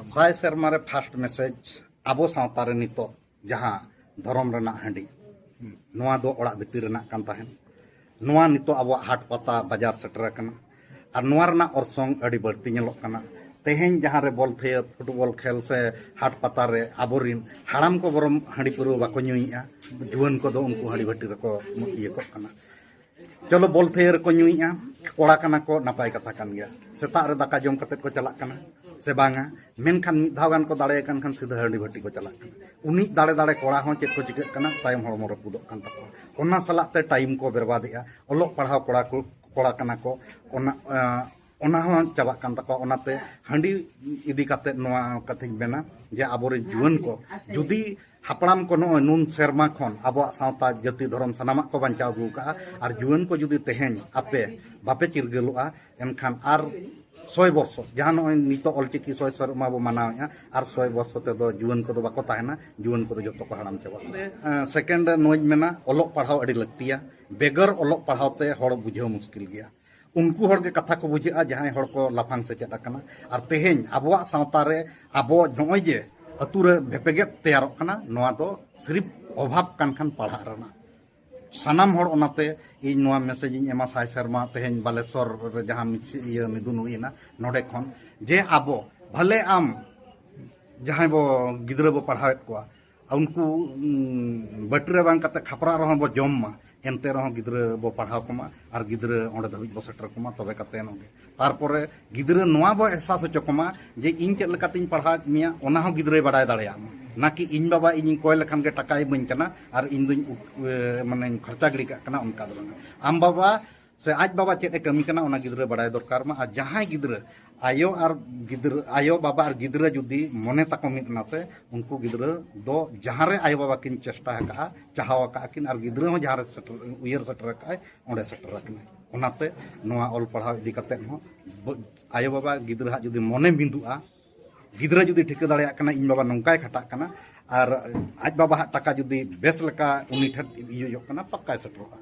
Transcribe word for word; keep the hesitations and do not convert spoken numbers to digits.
ᱥᱟᱭ ᱥᱮᱨᱢᱟ ᱨᱮ ᱯᱷᱟᱥᱴ ᱢᱮᱥᱮᱡᱽ, ᱟᱵᱚ ᱥᱟᱶᱛᱟ ᱨᱮ ᱱᱤᱛᱚᱜ ᱡᱟᱦᱟᱸ ᱫᱷᱚᱨᱚᱢ ᱨᱮᱱᱟᱜ ᱦᱟᱺᱰᱤ, ᱱᱚᱣᱟ ᱫᱚ ᱚᱲᱟᱜ ᱵᱷᱤᱛᱤᱨ ᱨᱮᱱᱟᱜ ᱠᱟᱱ ᱛᱟᱦᱮᱸᱱ᱾ ᱱᱚᱣᱟ ᱱᱤᱛᱚᱜ ᱟᱵᱚᱣᱟᱜ ᱦᱟᱴ ᱯᱟᱛᱟ ᱵᱟᱡᱟᱨ ᱥᱮᱴᱮᱨ ᱟᱠᱟᱱᱟ, ᱟᱨ ᱱᱚᱣᱟ ᱨᱮᱱᱟᱜ ᱚᱨᱥᱚᱝ ᱟᱹᱰᱤ ᱵᱟᱹᱲᱛᱤ ᱧᱮᱞᱚᱜ ᱠᱟᱱᱟ᱾ ᱛᱮᱦᱮᱧ ᱡᱟᱦᱟᱸ ᱨᱮ ᱵᱚᱞ ᱛᱷᱤᱭᱟᱹ, ᱯᱷᱩᱴᱵᱚᱞ ᱠᱷᱮᱞ ᱥᱮ ᱦᱟᱴ ᱯᱟᱛᱟ ᱨᱮ ᱟᱵᱚᱨᱤᱱ ᱦᱟᱲᱟᱢ ᱠᱚ ᱵᱚᱨᱚᱢ ᱦᱟᱺᱰᱤ ᱯᱟᱹᱣᱨᱟᱹ ᱵᱟᱠᱚ ᱧᱩᱭᱮᱫᱼᱟ, ᱡᱩᱣᱟᱹᱱ ᱠᱚᱫᱚ ᱩᱱᱠᱩ ᱦᱟᱺᱰᱤ ᱵᱷᱟᱹᱴᱤ ᱨᱮᱠᱚ ᱤᱭᱟᱹ ᱠᱚᱜ ᱠᱟᱱᱟ᱾ ᱪᱚᱞᱚ, ᱵᱚᱞ ᱛᱷᱤᱭᱟᱹ ᱨᱮᱠᱚ ᱧᱩᱭᱮᱫᱼᱟ, ᱠᱚᱲᱟ ᱠᱟᱱᱟ ᱠᱚ, ᱱᱟᱯᱟᱭ ᱠᱟᱛᱷᱟ ᱠᱟᱱ ᱜᱮᱭᱟ᱾ ᱥᱮᱛᱟᱜ ᱨᱮ ᱫᱟᱠᱟ ᱡᱚᱢ ᱠᱟᱛᱮᱫ ᱠᱚ ᱪᱟᱞᱟᱜ ᱠᱟᱱᱟ ᱥᱮ ᱵᱟᱝᱟ, ᱢᱮᱱᱠᱷᱟᱱ ᱢᱤᱫ ᱫᱷᱟᱣ ᱜᱟᱱ ᱠᱚ ᱫᱟᱲᱮ ᱟᱠᱟᱱ ᱠᱷᱟᱱ ᱥᱤᱫᱷᱟᱹ ᱦᱟᱺᱰᱤ ᱵᱷᱟᱹᱴᱤ ᱠᱚ ᱪᱟᱞᱟᱜ ᱠᱟᱱᱟ᱾ ᱩᱱᱤ ᱫᱟᱲᱮ ᱫᱟᱲᱮ ᱠᱚᱲᱟ ᱦᱚᱸ ᱪᱮᱫ ᱠᱚ ᱪᱤᱠᱟᱹᱜ ᱠᱟᱱᱟ, ᱛᱟᱭᱚᱢ ᱦᱚᱲᱢᱚ ᱨᱟᱹᱯᱩᱫᱚᱜ ᱠᱟᱱ ᱛᱟᱠᱚᱣᱟ᱾ ᱚᱱᱟ ᱥᱟᱞᱟᱜ ᱛᱮ ᱴᱟᱭᱤᱢ ᱠᱚ ᱵᱮᱨᱵᱟᱫᱮᱜᱼᱟ᱾ ᱚᱞᱚᱜ ᱯᱟᱲᱦᱟᱣ ᱠᱚᱲᱟ ᱠᱚ, ᱠᱚᱲᱟ ᱠᱟᱱᱟ ᱠᱚ, ᱚᱱᱟ, ᱮᱸ, ᱚᱱᱟ ᱦᱚᱸ ᱪᱟᱵᱟᱜ ᱠᱟᱱ ᱛᱟᱠᱚᱣᱟ᱾ ᱚᱱᱟᱛᱮ ᱦᱟᱺᱰᱤ ᱤᱫᱤ ᱠᱟᱛᱮᱫ ᱱᱚᱣᱟ ᱠᱟᱛᱷᱟᱧ ᱢᱮᱱᱟ ᱡᱮ ᱟᱵᱚᱨᱮᱱ ᱡᱩᱣᱟᱹᱱ ᱠᱚ ᱡᱩᱫᱤ ᱦᱟᱯᱲᱟᱢ ᱠᱚ ᱱᱚᱜᱼᱚᱭ ᱱᱩᱱ ᱥᱮᱨᱢᱟ ᱠᱷᱚᱱ ᱟᱵᱚᱣᱟᱜ ᱥᱟᱶᱛᱟ, ᱡᱟᱹᱛᱤ, ᱫᱷᱚᱨᱚᱢ ᱥᱟᱱᱟᱢᱟᱜ ᱠᱚ ᱵᱟᱧᱪᱟᱣ ᱟᱹᱜᱩ ᱟᱠᱟᱫᱼᱟ, ᱟᱨ ᱡᱩᱣᱟᱹᱱ ᱠᱚ ᱡᱩᱫᱤ ᱛᱮᱦᱮᱧ ᱟᱯᱮ ᱵᱟᱯᱮ ᱪᱤᱨᱜᱟᱹᱞᱚᱜᱼᱟ, ᱮᱱᱠᱷᱟᱱ ᱟᱨ ᱥᱚᱭ ᱵᱚᱨᱥᱚ, ᱡᱟᱦᱟᱸ ᱱᱚᱜᱼᱚᱭ ᱱᱤᱛᱚᱜ ᱚᱞᱪᱤᱠᱤ ᱥᱚᱭ ᱥᱮᱨᱢᱟ ᱵᱚ ᱢᱟᱱᱟᱣᱮᱫᱼᱟ, ᱟᱨ ᱥᱚᱭ ᱵᱚᱨᱥᱚ ᱛᱮᱫᱚ ᱡᱩᱣᱟᱹᱱ ᱠᱚᱫᱚ ᱵᱟᱠᱚ ᱛᱟᱦᱮᱱᱟ, ᱡᱩᱣᱟᱹᱱ ᱠᱚᱫᱚ ᱡᱚᱛᱚ ᱠᱚ ᱦᱟᱲᱟᱢ ᱪᱟᱵᱟᱜᱼᱟ᱾ ᱚᱱᱟᱛᱮ, ᱮᱸ, ᱥᱮᱠᱮᱱᱰ ᱨᱮ ᱱᱚᱣᱟᱧ ᱢᱮᱱᱟ, ᱚᱞᱚᱜ ᱯᱟᱲᱦᱟᱣ ᱟᱹᱰᱤ ᱞᱟᱹᱠᱛᱤᱭᱟ᱾ ᱵᱮᱜᱚᱨ ᱚᱞᱚᱜ ᱯᱟᱲᱦᱟᱣ ᱛᱮ ᱦᱚᱲ ᱵᱩᱡᱷᱟᱹᱣ ᱢᱩᱥᱠᱤᱞ ᱜᱮᱭᱟ᱾ ᱩᱱᱠᱩ ᱦᱚᱲ ᱜᱮ ᱠᱟᱛᱷᱟ ᱠᱚ ᱵᱩᱡᱷᱟᱹᱜᱼᱟ, ᱡᱟᱦᱟᱸᱭ ᱦᱚᱲ ᱠᱚ ᱞᱟᱯᱷᱟᱝ ᱥᱮᱪᱮᱫ ᱟᱠᱟᱱᱟ᱾ ᱟᱨ ᱛᱮᱦᱮᱧ ᱟᱵᱚᱣᱟᱜ ᱥᱟᱶᱛᱟ ᱨᱮ ᱟᱵᱚ ᱱᱚᱜᱼᱚᱭ ᱡᱮ ᱟᱹᱛᱩ ᱨᱮ ᱵᱷᱮᱯᱮᱜᱮᱫ ᱛᱮᱭᱟᱨᱚᱜ ᱠᱟᱱᱟ, ᱱᱚᱣᱟ ᱫᱚ ᱥᱤᱨᱤᱯ ᱚᱵᱷᱟᱵᱽ ᱠᱟᱱ ᱠᱷᱟᱱ ᱯᱟᱲᱦᱟᱜ ᱨᱮᱱᱟᱜ᱾ ᱥᱟᱱᱟᱢ ᱦᱚᱲ ᱚᱱᱟᱛᱮ ᱤᱧ ᱱᱚᱣᱟ ᱢᱮᱥᱮᱡᱽ ᱤᱧ ᱮᱢᱟ, ᱥᱟᱭ ᱥᱮᱨᱢᱟ ᱛᱮᱦᱮᱧ ᱵᱟᱞᱮᱥᱚᱨ ᱨᱮ ᱡᱟᱦᱟᱸ ᱢᱤᱪᱷ-, ᱤᱭᱟᱹ ᱢᱤᱫᱩᱱ ᱦᱩᱭᱮᱱᱟ, ᱱᱚᱰᱮ ᱠᱷᱚᱱ ᱡᱮ ᱟᱵᱚ ᱵᱷᱟᱞᱮ ᱟᱢ ᱡᱟᱦᱟᱸᱭ ᱵᱚ ᱜᱤᱫᱽᱨᱟᱹ ᱵᱚ ᱯᱟᱲᱦᱟᱣᱮᱫ ᱠᱚᱣᱟ, ᱩᱱᱠᱩ, ᱩᱸ, ᱵᱟᱹᱴᱤ ᱨᱮ ᱵᱟᱝ ᱠᱟᱛᱮ ᱠᱷᱟᱯᱨᱟ ᱨᱮᱦᱚᱸ ᱵᱚ ᱡᱚᱢ ᱢᱟ, ᱮᱱᱛᱮ ᱨᱮᱦᱚᱸ ᱜᱤᱫᱽᱨᱟᱹ ᱵᱚ ᱯᱟᱲᱦᱟᱣ ᱠᱚᱢᱟ ᱟᱨ ᱜᱤᱫᱽᱨᱟᱹ ᱚᱸᱰᱮ ᱫᱷᱟᱹᱵᱤᱡ ᱵᱚ ᱥᱮᱴᱮᱨ ᱠᱚᱢᱟ, ᱛᱚᱵᱮ ᱠᱟᱛᱮ ᱱᱚᱜᱮ᱾ ᱛᱟᱨᱯᱚᱨᱮ ᱜᱤᱫᱽᱨᱟᱹ ᱱᱚᱣᱟ ᱵᱚ ᱮᱦᱥᱟᱥ ᱦᱚᱪᱚ ᱠᱚᱢᱟ ᱡᱮ ᱤᱧ ᱪᱮᱫ ᱞᱮᱠᱟᱛᱤᱧ ᱯᱟᱲᱦᱟᱣᱮᱫ ᱢᱮᱭᱟ, ᱚᱱᱟ ᱦᱚᱸ ᱜᱤᱫᱽᱨᱟᱹᱭ ᱵᱟᱰᱟᱭ ᱫᱟᱲᱮᱭᱟᱜ ᱢᱟ᱾ ᱱᱟᱠᱤ ᱤᱧ ᱵᱟᱵᱟ ᱤᱧᱤᱧ ᱠᱚᱭ ᱞᱮᱠᱷᱟᱱ ᱜᱮ ᱴᱟᱠᱟᱭ ᱤᱢᱟᱹᱧ ᱠᱟᱱᱟ ᱟᱨ ᱤᱧ ᱫᱩᱧ ᱩᱴ-, ᱮ, ᱢᱟᱱᱮᱧ ᱠᱷᱚᱨᱪᱟ ᱜᱤᱰᱤ ᱠᱟᱜ ᱠᱟᱱᱟ, ᱚᱱᱠᱟ ᱫᱚ ᱵᱟᱝᱟ᱾ ᱟᱢ ᱵᱟᱵᱟ ᱥᱮ ᱟᱡ ᱵᱟᱵᱟ ᱪᱮᱫ ᱮ ᱠᱟᱹᱢᱤ ᱠᱟᱱᱟ, ᱚᱱᱟ ᱜᱤᱫᱽᱨᱟᱹ ᱵᱟᱰᱟᱭ ᱫᱚᱨᱠᱟᱨ ᱢᱟ᱾ ᱟᱨ ᱡᱟᱦᱟᱸᱭ ᱜᱤᱫᱽᱨᱟᱹ ᱟᱭᱳ ᱟᱨ ᱜᱤᱫᱽᱨᱟᱹ, ᱟᱭᱳ ᱵᱟᱵᱟ ᱟᱨ ᱜᱤᱫᱽᱨᱟᱹ ᱡᱩᱫᱤ ᱢᱚᱱᱮ ᱛᱟᱠᱚ ᱢᱤᱫ ᱮᱱᱟ ᱥᱮ, ᱩᱱᱠᱩ ᱜᱤᱫᱽᱨᱟᱹ ᱫᱚ ᱡᱟᱦᱟᱸ ᱨᱮ ᱟᱭᱳ ᱵᱟᱵᱟ ᱠᱤᱱ ᱪᱮᱥᱴᱟ ᱟᱠᱟᱫᱼᱟ, ᱪᱟᱦᱟᱣ ᱟᱠᱟᱫᱼᱟ ᱠᱤᱱ, ᱟᱨ ᱜᱤᱫᱽᱨᱟᱹ ᱦᱚᱸ ᱡᱟᱦᱟᱸ ᱨᱮ ᱥᱮᱴᱮᱨ, ᱩᱭᱦᱟᱹᱨ ᱥᱮᱴᱮᱨ ᱟᱠᱟᱫᱼᱟᱭ, ᱚᱸᱰᱮ ᱥᱮᱴᱮᱨ ᱟᱠᱟᱱᱟᱭ᱾ ᱚᱱᱟᱛᱮ ᱱᱚᱣᱟ ᱚᱞ ᱯᱟᱲᱦᱟᱣ ᱤᱫᱤ ᱠᱟᱛᱮᱫ ᱦᱚᱸ ᱵᱚ-, ᱟᱭᱳ ᱵᱟᱵᱟ ᱜᱤᱫᱽᱨᱟᱹ ᱦᱟᱜ ᱡᱩᱫᱤ ᱢᱚᱱᱮ ᱢᱤᱫᱩᱜᱼᱟ, ᱜᱤᱫᱽᱨᱟᱹ ᱡᱩᱫᱤ ᱴᱷᱤᱠᱟᱹ ᱫᱟᱲᱮᱭᱟᱜ ᱠᱟᱱᱟ ᱤᱧ ᱵᱟᱵᱟ ᱱᱚᱝᱠᱟᱭ ᱠᱷᱟᱴᱟᱜ ᱠᱟᱱᱟ, ᱟᱨ ᱟᱡ ᱵᱟᱵᱟ ᱦᱟᱜ ᱴᱟᱠᱟ ᱡᱩᱫᱤ ᱵᱮᱥ ᱞᱮᱠᱟ ᱩᱱᱤ ᱴᱷᱮᱱ ᱤᱭᱟᱹᱭᱚᱜ ᱠᱟᱱᱟ, ᱯᱟᱠᱠᱟᱭ ᱥᱮᱴᱮᱨᱚᱜᱼᱟ᱾